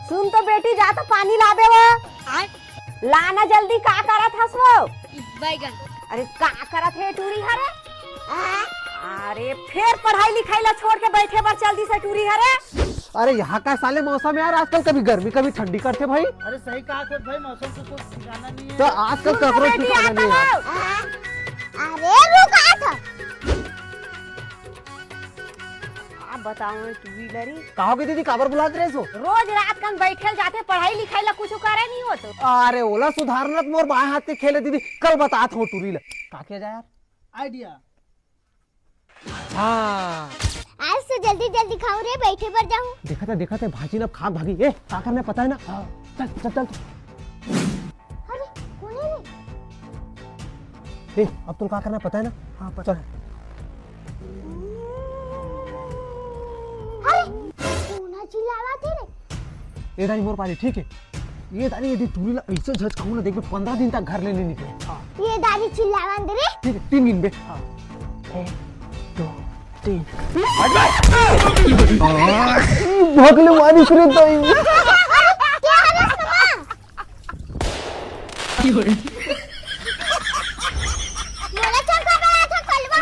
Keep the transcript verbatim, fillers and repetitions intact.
सुन तो बेटी, जा तो पानी लाबे वो। लाना जल्दी, का करत हस वो? बैगन। अरे का करत हे टूरी हरे? अरे फेर पढ़ाई लिखाई ला छोड़ के बैठे बर चल दिस हे टूरी हरे। अरे यहाँ का साले मौसम यार, आजकल कभी गर्मी कभी ठंडी करथे भाई। अरे सही कहा थे भाई, मौसम को कुछ ठिकाना नहीं है। तो आजकल सुन तो ककरो बेटी, ठिकाना आता नहीं है। हूँ। अरे रुका था। आप बताओ टूरी लरी। का होगे दीदी, काबर बुलात रहे सो? रोज रात कन बैठे ल जाथे, पढ़ाई लिखाई ला कुछ करे नहीं होत। अरे ओला सुधारना तो मोर बाएं हाथ के खेल हे दीदी, कल बतात हूँ टूरी ला। का किया जाए यार? आइडिया। हाँ। आज तो जल्दी जल्दी खाऊं रे, बैठे बर जाऊं। देखा था, देखा था, भाजी न अब खा भागी। ए, का करना है पता है ना? हाँ। चल, चल, चल, चल। अरे, कौन है रे? ए, अब तुम का करना है पता है ना? हाँ, पता चल। है। अरे, कौन चिल्लावा थे रे? ए दाई मोर पारी, ठीक है? ये दाई, यदि टूरी ला ऐसे झच खाऊं ना, देख बे, पंद्रह दिन तक घर ले नहीं निकले। हाँ। ये दाई चिल्लावन दे रे। ठीक है, तीन गिन बे। हाँ। एक, दो, तीन। भगले मारी रे दाई। क्या है रे समा? मोला चल कर बड़ा था कलवा।